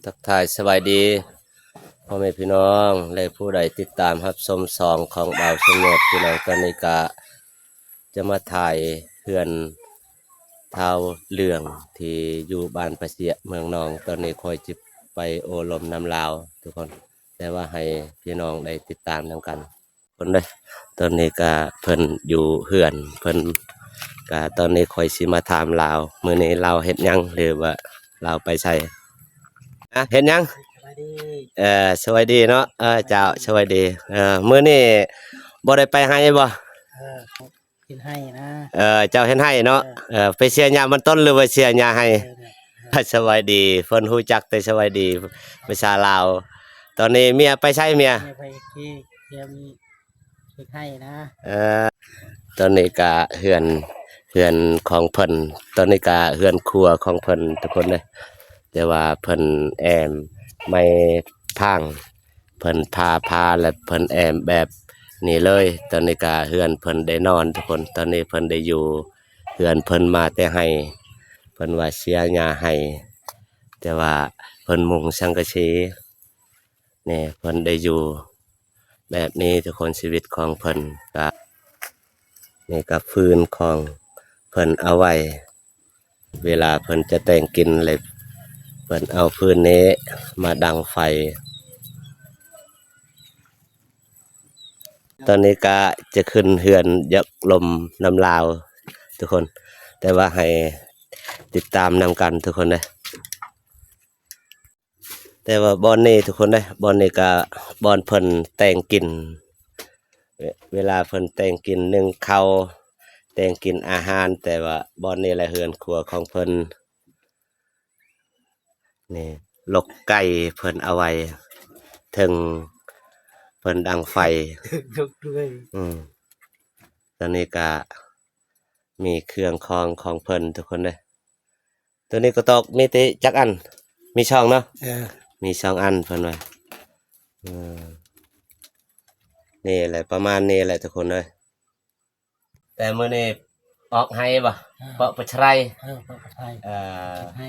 ທັກທາຍສະບາຍດີພໍ່ແມ່ພີ່ນ້ອງ ແລະ ຜູ້ໃດຕິດຕາມຮັບຊົມຊ່ອງຂອງບ່າວສົມຍົດ. ພີ່ນ້ອງ ຕອນນີ້ກະຈະມາຖ່າຍເຮືອນທ້າວເຫຼືອງທີ່ຢູ່ບ້ານປາເຊຍ ເມືອງໜອງ. ຕອນນີ້ຂ້ອຍຊິໄປໂອ້ລົມນຳລາວທຸກຄົນ ແຕ່ວ່າໃຫ້ພີ່ນ້ອງໄດ້ຕິດຕາມນຳກັນ. ຄົນເດ້ ຕອນນີ້ກະເພິ່ນຢູ່ເຮືອນເພິ່ນ ກະຕອນນີ້ຂ້ອຍຊິມາຖາມລາວ ມື້ນີ້ລາວເຮັດຫຍັງ ຫຼືວ່າລາວໄປໃສ? ຮະ ເຮັດຫຍັງ? ສະບາຍດີ ເອີ ສະບາຍດີເນາະ. ເອີ ເຈົ້າ ສະບາຍດີ. ເອີ ມື້ນີ້ບໍ່ໄດ້ໄປໄຮ່ບໍ່? ເອີ ເຮັດໄຮ່ນະ. ເອີ ເຈົ້າເຮັດໄຮ່ເນາະ. ເອີ ເອີ ໄປເສຍຫຍ້າມັນຕົ້ນ ຫຼືວ່າເສຍຫຍ້າໄຮ່? ເອີ ສະບາຍດີ ເພິ່ນຮູ້ຈັກແຕ່ສະບາຍດີ ພາສາລາວ. ຕອນນີ້ເມຍໄປໃສເມຍ? ເມຍໄປເຮັດ ເມຍມີ ເຮັດໄຮ່ນະ. ເອີ ຕອນນີ້ກະເຮືອນ ເຮືອນຂອງເພິ່ນ ຕອນນີ້ກະເຮືອນຄົວຂອງເພິ່ນທຸກຄົນເດ້ ແຕ່ວ່າເພິ່ນແອ້ມໄມ້ພາງ ເພິ່ນຜ່າ ຜ່າ ແລ້ວເພິ່ນແອ້ມແບບນີ້ເລີຍ. ຕອນນີ້ກະເຮືອນເພິ່ນໄດ້ນອນທຸກຄົນ ຕອນນີ້ເພິ່ນໄດ້ຢູ່ເຮືອນເພິ່ນມາແຕ່ໄຮ່ ເພິ່ນວ່າເສຍຫຍ້າໄຮ່ ແຕ່ວ່າເພິ່ນມຸງສັງກະສີ. ນີ້ເພິ່ນໄດ້ຢູ່ແບບນີ້ທຸກຄົນ ຊີວິດຂອງເພິ່ນກະ ນີ້ກະຟືນຂອງເພິ່ນເອົາໄວ້ ເວລາເພິ່ນຈະແຕ່ງກິນ ແລ້ວເພິ່ນເອົາຟືນນີ້ມາດັງໄຟ. ຕອນນີ້ກະຈະຂຶ້ນເຮືອນຢາກລົມນຳລາວທຸກຄົນ ແຕ່ວ່າໃຫ້ຕິດຕາມນຳກັນທຸກຄົນເດີ. ແຕ່ວ່າບ່ອນນີ້ທຸກຄົນເດ້ ບ່ອນນີ້ກະບ່ອນເພິ່ນແຕ່ງກິນ ເວ ເວລາເພິ່ນແຕ່ງກິນ ໜຶ້ງເຂົ້າ ແຕ່ງກິນອາຫານ ແຕ່ວ່າບ່ອນນີ້ແຫຼະເຮືອນຄົວຂອງເພິ່ນ. ນີ້ ລົກໄກ່ເພິ່ນເອົາໄວ້ເທິງ ເພິ່ນດັງໄຟ. ອືມ ຕອນນີ້ກະມີເຄື່ອງຂອງຂອງເພິ່ນທຸກຄົນເດ້. ໂຕນີ້ກະຕອກມີແຕ່ຈັກອັນ? ມີສອງເນາະ? ເອີ ມີສອງອັນເພິ່ນວ່າ. ເອີ ນີ້ແຫຼະ ປະມານນີ້ແຫຼະທຸກຄົນເອີຍ. ແຕ່ມື້ນີ້ອອກໄຮ່ບໍ່? ເອີ ເປາະປາໄຊ. ເອີ ເປາະປາໄຊ. ເອີ ເຮັດໄຮ່.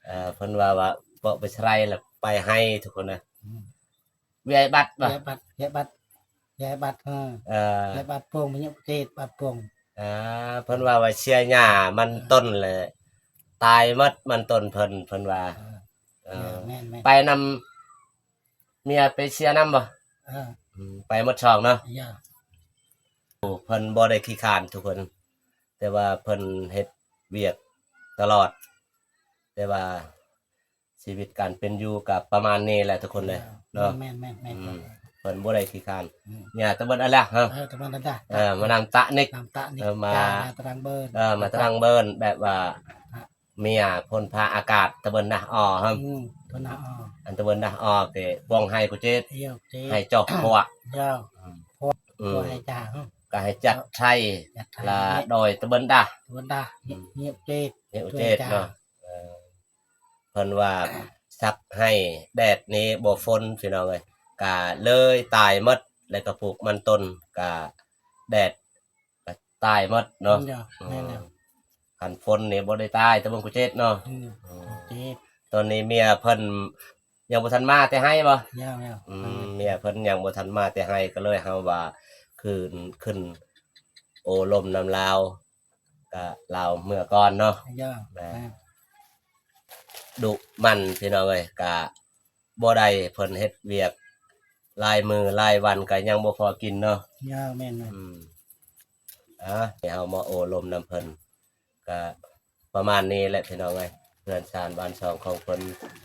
ເອີ ເພິ່ນວ່າ ວ່າເປາະປາໄຊແລ້ວໄປໄຮ່ທຸກຄົນເອີຍ. ອືມ ວຽຍບັດບໍ່? ວຽຍບັດ ວຽຍບັດ ວຽຍບັດ ເອີ ເອີ ວຽຍບັດໂປ່ງ ພະຍາເຂດບັດໂປ່ງ. ອ່າ ເພິ່ນວ່າ ວ່າເສຍຫຍ້າມັນຕົ້ນແຫຼະ ຕາຍໝົດມັນຕົ້ນເພິ່ນ ເພິ່ນວ່າ. ເອີ ເອີ ແມ່ນໆ ໄປນຳ ເມຍໄປເສຍນຳບໍ່? ເອີ ອືມ ໄປໝົດສອງເນາະ. ເພິ່ນບໍ່ໄດ້ຂີ້ຄ້ານທຸກຄົນ ແຕ່ວ່າເພິ່ນເຮັດວຽກຕະຫຼອດ ແຕ່ວ່າ ຊີວິດການເປັນຢູ່ກະປະມານນີ້ແຫຼະທຸກຄົນເດີເນາະ. ແມ່ນໆໆ ອືມ ເພິ່ນບໍ່ໄດ້ຂີ້ຄ້ານ. ອືມ ເມຍຕະເບິ່ນອັນລະ ເອີ ຕະເບິ່ນອັນລະ ເອີ ມານຳຕະນິກ ນຳຕະນິກ ເອີ ມາ ຕາມາຕະລັງເບິ່ນ ເອີ ມາຕະລັງເບິ່ນ ແບບວ່າ ເມຍພົ້ນຟ້າອາກາດ ຕະເບິ່ນນະ ອໍ ອືມ ຕະເບິ່ນນະ ອໍ ອັນຕະເບິ່ນນະ ອໍ ເກ ປອງໄຮ່ກູເຈັດ ໄຮ່ຈອກພວກ ເຈົ້າ ອືມ ພວກ ອືມ ພວກໄຮ່ຈ້າ ກະໃຫ້ຈັດໄທ ຈັດໄທ ລະດອຍຕະເບິ່ນດາ ຕະເບິ່ນດາ ອືມ ເງຍເຈັດ ເງຍເຈັດເນາະ. ເອີ ເພິ່ນວ່າສັກໄຮ່ແດດນີ້ບໍ່ຝົນ ພີ່ນ້ອງເອີຍ ກະເລີຍຕາຍໝົດ ແລ້ວກະປູກມັນຕົ້ນກະແດດກະຕາຍໝົດເນາະ. ເຈົ້າ ອືມ ແມ່ນແລ້ວ ຄັນຝົນນີ້ບໍ່ໄດ້ຕາຍ ຕະເບິ່ງກູເຈັດເນາະ. ອືມ ອືມ ກູເຈັດ ຕອນນີ້ເມຍເພິ່ນຍັງບໍ່ທັນມາແຕ່ໄຮ່ບໍ່? ຍັງ ຍັງ ອືມ ເມຍເພິ່ນຍັງບໍ່ທັນມາແຕ່ໄຮ່ ກະເລີຍເຮົາວ່າຄືນ ຂຶ້ນໂອ້ລົມນຳລາວ ກະລາວເມືອກ່ອນເນາະ. ເຈົ້າ ແມ່ນ ດຸໝັ່ນ ພີ່ນ້ອງເອີຍ ກະບໍ່ໄດ້ ເພິ່ນເຮັດວຽກຫຼາຍມື້ຫຼາຍວັນກະຍັງບໍ່ພໍກິນເນາະ. ເຈົ້າ ແມ່ນໆ ອືມ ອ່າ ໃຫ້ເຮົາມາໂອ້ລົມນຳເພິ່ນ ກະປະມານນີ້ແຫຼະພີ່ນ້ອງເອີຍ ເຮືອນຊານບ້ານຊ່ອງຂອງເພິ່ນ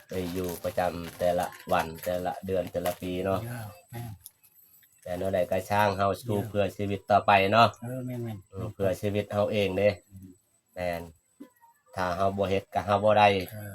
ໄດ້ຢູ່ປະຈຳແຕ່ລະວັນ ແຕ່ລະເດືອນ ແຕ່ລະປີເນາະ. ເຈົ້າ ແມ່ນ ແຕ່ແນວໃດກະຊ່າງ ເຮົາສູ້ເພື່ອຊີວິດຕໍ່ໄປເນາະ. ເອີ ແມ່ນໆ ເອີ ເພື່ອຊີວິດເຮົາເອງເດ້. ອືມ ແມ່ນ ຖ້າເຮົາບໍ່ເຮັດກະເຮົາບໍ່ໄດ້. ເອີ